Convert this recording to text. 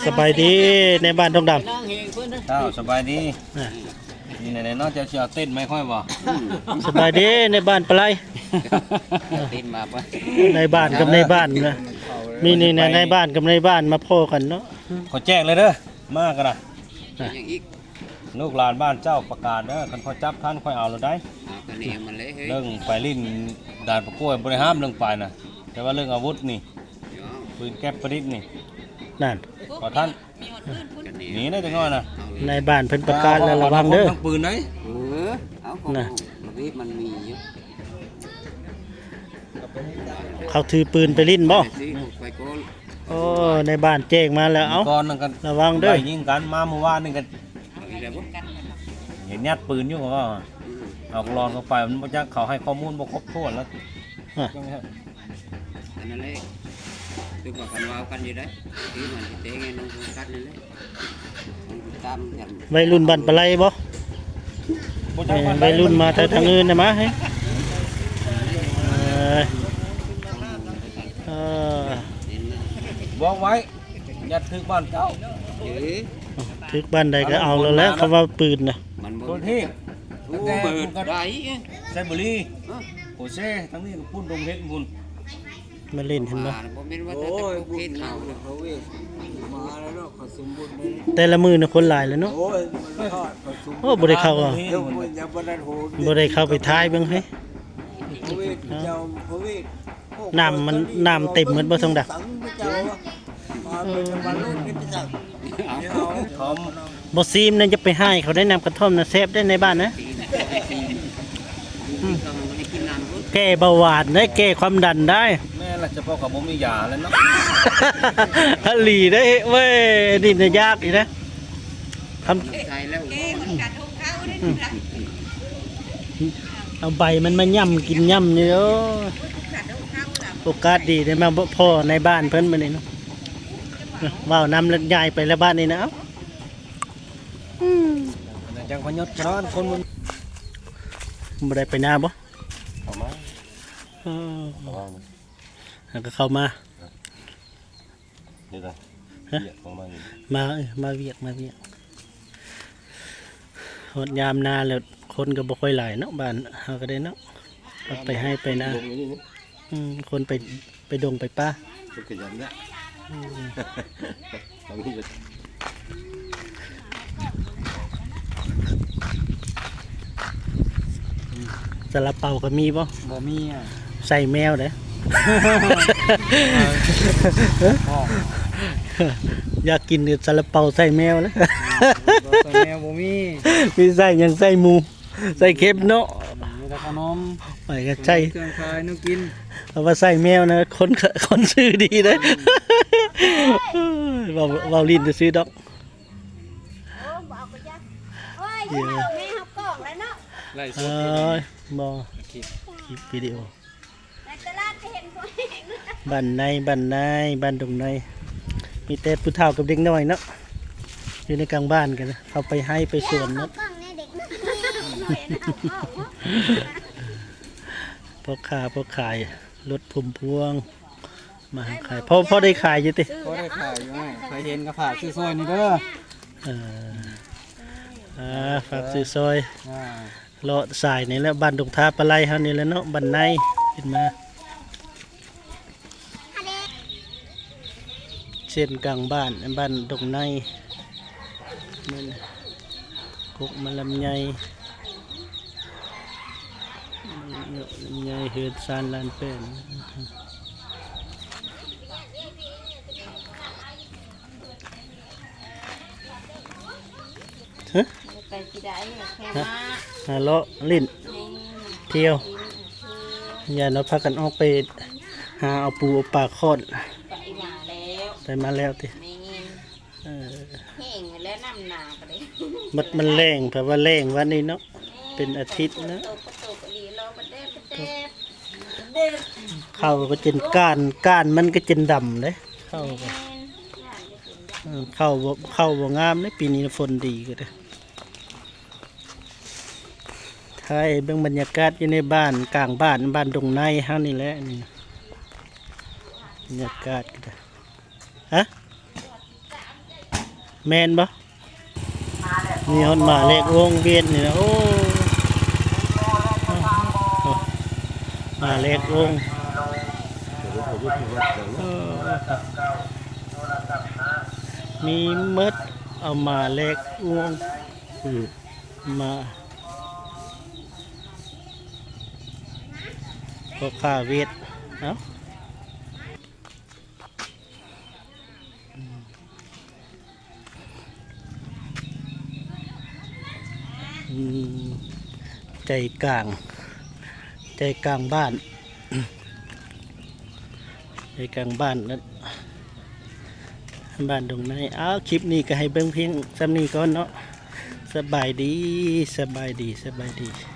ສະບາຍດີ ໃນບ້ານດົງດຳ. ເຈົ້າ ສະບາຍດີ. ອ່າ ນີ້ແຫຼະເນາະ ເຈົ້າຊິເອົາເຕັນມາໃຫ້ຂ້ອຍບໍ່? ສະບາຍດີ ໃນບ້ານປາໄລ. ເຕັນມາປະ ໃນບ້ານກັບໃນບ້ານນະ ມີນີ້ນະ ໃນບ້ານກັບໃນບ້ານມາພໍ້ກັນເນາະ. ຂໍແຈ້ງເລີຍເດີ ມາກັນນະ ອ່າ ລູກຫຼານບ້ານເຈົ້າປະກາດເດີ ຄັນຂ້ອຍຈັບທັນຂ້ອຍເອົາໂລດໃດ໋. ເອົາກະແນວມັນເລີຍເຮີ້ຍ. ເລື່ອງໄປຫຼິ້ນດ່ານປະກວຍບໍ່ໄດ້ຫ້າມເລື່ອງໄປນະ ແຕ່ວ່າເລື່ອງອາວຸດນີ້ ປືນແກັບປະດິດນີ້ ນັ້ນ ຂໍທ່ານ ກະແນວ ໜີໄດ້ຈັກໜ້ອຍນະ. ນາຍບ້ານເພິ່ນປະກາດແລ້ວ ລະວັງເດີ ທັງປືນໄດ໋. ເອີ ເອົາ ນະ ລະບຽບມັນມີຢູ່ ເຂົາຖືປືນໄປຫຼິ້ນບໍ່? ໄປຊິ ໄປກ່ອນ. ໂອ້ ໃນບ້ານແຈ້ງມາແລ້ວ ເອົາ ກ່ອນນັ້ນກັນ ລະວັງເດີ ໄລ່ຍິງກັນມາມື້ວານນີ້ກັນ ເອົາອີກແລ້ວບໍ່? ເຫັນຍັດປືນຢູ່ ເຂົາວ່າ ອືມ ເອົາກະລອນເຂົ້າໄປ ມັນບໍ່ຈັກ ເຂົາໃຫ້ຂໍ້ມູນບໍ່ຄົບຖ້ວນແລ້ວ. ຮະ ອັນນັ້ນແຫຼະ ຄືວ່າກັນເວົ້າກັນຢູ່ໄດ໋ ຄືມັນຊິແຕ່ງໃຫ້ນ້ອງໂຟກັສນັ້ນແຫຼະ. ໄວລຸ້ນບ້ານປາໄລບໍ່? ບໍ່ຈັກ ເອີ ບ້ານໃດ ໄວລຸ້ນມາແຕ່ທາງອື່ນນະ ມາເຮີ້ຍ. ເອີ ເອີ ບອກໄວ້ ຢ່າຖືກບ້ານເຈົ້າ ຖືກບ້ານໃດກໍເອົາແລ້ວແຫຼະ ເຂົາວ່າປືນນະ. ມັນບໍ່ ຄົນທີ່ ໂອ້ ເບີດໄດ້ ໄຊບູລີ ເອີ ໂອເຊ ທາງນີ້ກໍພຸ້ນ ດົງເພັດພຸ້ນ. ມາຫຼິ້ນເຫັນບໍ່? ມາບໍ່ແມ່ນວ່າ ໂອ້ຍ ແຕ່ພວກເຂດເຮົາ ພະເວດ ມາແລ້ວເນາະ ເຂົາສົມບູນເລີຍ. ແຕ່ລະມື້ນະຄົນຫຼາຍແລ້ວເນາະ. ໂອ້ຍ ມັນທອດ ເຂົາສົມບູນ. ໂອ້ ບໍ່ໄດ້ເຂົ້າ ຍັງບໍ່ທັນໂຫນ ບໍ່ໄດ້ເຂົ້າໄປຖ່າຍເບິ່ງເຮີ້ຍ. ພະເວດ ເຈົ້າພະເວດ ນ້ຳມັນ ນ້ຳເຕັມໝົດບໍ່ ສົງດາ? ເຈົ້າ ມາເປັນມະນຸດນີ້ໄປຈັກ ບໍ່ຊີມນະ ຢ່າໄປຮ້າຍເຂົາໄດ໋. ນ້ຳກະທ່ອມນະແຊບໄດ໋ໃນບ້ານນະ. ອືມ ແກ້ເບົາຫວານໄດ້ ແກ້ຄວາມດັນໄດ້. ແມ່ນລະ ສະເພາະເຂົາບໍ່ມີຢາແລ້ວເນາະ. ອີ່ຫຼີເດ້ເວີຍ ນີ້ນະຍາກອີກນະ. ຄຳ ອືມ ເອົາໃບມັນມາຫຍ້ຳກິນຫຍ້ຳນີ້. ໂອ້ ໂອກາດດີໄດ້ມາພໍ້ນາຍບ້ານເພິ່ນມື້ນີ້ເນາະ. ເວົ້ານຳແລ້ວຍ້າຍໄປແລ້ວບ້ານນີ້ນະ. ເອົ້າ ອືມ ຈັງພະຍົດກະນອນ ຄົນມັນ ບໍ່ໄດ້ໄປນາບໍ່? ເຂົ້າມາ ເອີ ເຂົ້າມາ ແລ້ວກໍເຂົ້າມາ ເຮັດໃດ? ຮະ? ວຽກ ເຂົ້າມານີ້ ມາ ເອີ ມາວຽກ ມາວຽກ. ຮອດຍາມນາແລ້ວ ຄົນກໍບໍ່ຄ່ອຍຫຼາຍເນາະ ບ້ານເຮົາກໍໄດ້ເນາະ ໄປໄຮ່ໄປນາ. ອືມ ຄົນໄປ ໄປດົງໄປປ່າ ເພິ່ນຂະຫຍັນນະ. ອືມ ຊາລາເປົາກໍມີບໍ່? ບໍ່ມີອະ ໄສ້ແມວເດ້. ບໍ່ ຢາກກິນຊາລາເປົາໄສ້ແມວເດ້. ອືມ ໄສ້ແມວບໍ່ມີ ມີໄສ້ຫຍັງ? ໄສ້ໝູ. ໃສ່ເຂັມເນາະ ມີແຕ່ຂະໜົມ ໄປກໍໃສ່ເຄື່ອງຂາຍແນວກິນ. ເອົາມາໃສ່ແມວນະ ຄົນ ຄົນຊື່ດີເດ້. ເວົ້າ ເວົ້າຫຼິ້ນຊື່ໆດອກ. ໂອ້ ບໍ່ເອົາກໍຢ່າ ໂອ້ຍ ດຽວ ແມ່ເຮົາກອກແລ້ວເນາະ ໄລສົດ. ເອີຍ ບໍ່ ຄລິບ ຄລິບວິດີໂອ. ໃນຕະຫຼາດກໍເຫັນບໍ່ແຮງ. ບ້ານໃນ ບ້ານໃນ ບ້ານດົງໃນ ມີແຕ່ຜູ້ເຖົ້າກັບເດັກນ້ອຍເນາະ ຢູ່ໃນກາງບ້ານກັນ ເຂົາໄປໄຮ່ໄປສວນເນາະ. ພໍ່ຄ້າພໍ່ຂາຍລົດພຸ້ມພວງມາຫາຂາຍ. ພໍ ພໍໄດ້ຂາຍຢູ່ຕິ? ພໍໄດ້ຂາຍຢູ່. ໃຜເຫັນກໍຝາກຊື້ຊ່ອຍນີ້ເດີ. ເອີ ອ່າ ຝາກຊື້ຊ່ອຍ. ອ່າ ເລາະສາຍນີ້ແຫຼະ ບ້ານດົງທາປາໄລເຮົານີ້ແຫຼະເນາະ ບ້ານໃນຂຶ້ນມາ ເສັ້ນກາງບ້ານ ບ້ານດົງໃນ ແມ່ນ ກົກມະລຳໄຍ ລຳໄຍ ເຮືອນຊານລານແປ້ນ. ຮະ? ໄປຊິໄດ້ ແຄ່ມາ ຫາເລາະຫຼິ້ນ ແມ່ນ ທ່ຽວ ກິນ ເອີ ຢ້ານວ່າພາກັນອອກໄປຫາເອົາປູເອົາປາຂອດ. ໄປມາແລ້ວ ໄປມາແລ້ວຕິ? ແມ່ນ ເອີ ແຫ້ງແລ້ວ ນ້ຳໜາກໍໄດ້ ມັນ ມັນແລ້ງ ແປວ່າແລ້ງວັນນີ້ເນາະ ແມ່ນ ເປັນອາທິດແລ້ວ ຕົກກໍຕົກອີ່ຫຼີ ລໍປະແດດປະແດດ. ເຂົ້າກໍຈົນກ້ານ ກ້ານມັນກໍຈົນດຳເດ້ ເຂົ້າກໍ ແມ່ນ ເອີ ເຂົ້າບໍ່ ເຂົ້າບໍ່ງາມເດ້ ປີນີ້ຝົນດີກໍໄດ້. ຖ່າຍເບິ່ງບັນຍາກາດຢູ່ໃນບ້ານ ກາງບ້ານ ບ້ານດົງໃນເຮົານີ້ແຫຼະ ນີ້ ບັນຍາກາດກໍໄດ້. ຮະ? ແມ່ນບໍ່? ມີຮອດໝາແລກວົງວຽດນີ້ນະ. ໂອ້ ໝາແລກວົງ ເອີ ມີໝົດ ເອົາໝາແລກວົງ ອືມ ມາ ພໍ່ຄ້າຫວຽດ ເອົ້າ ອືມ ໃຈກາງ ໃຈກາງບ້ານ ໃຈກາງບ້ານນັ້ນ ບ້ານດົງໃນ. ອ້າວ ຄລິບນີ້ກໍໃຫ້ເບິ່ງພຽງສ່ຳນີ້ກ່ອນເນາະ. ສະບາຍດີ ສະບາຍດີ ສະບາຍດີ.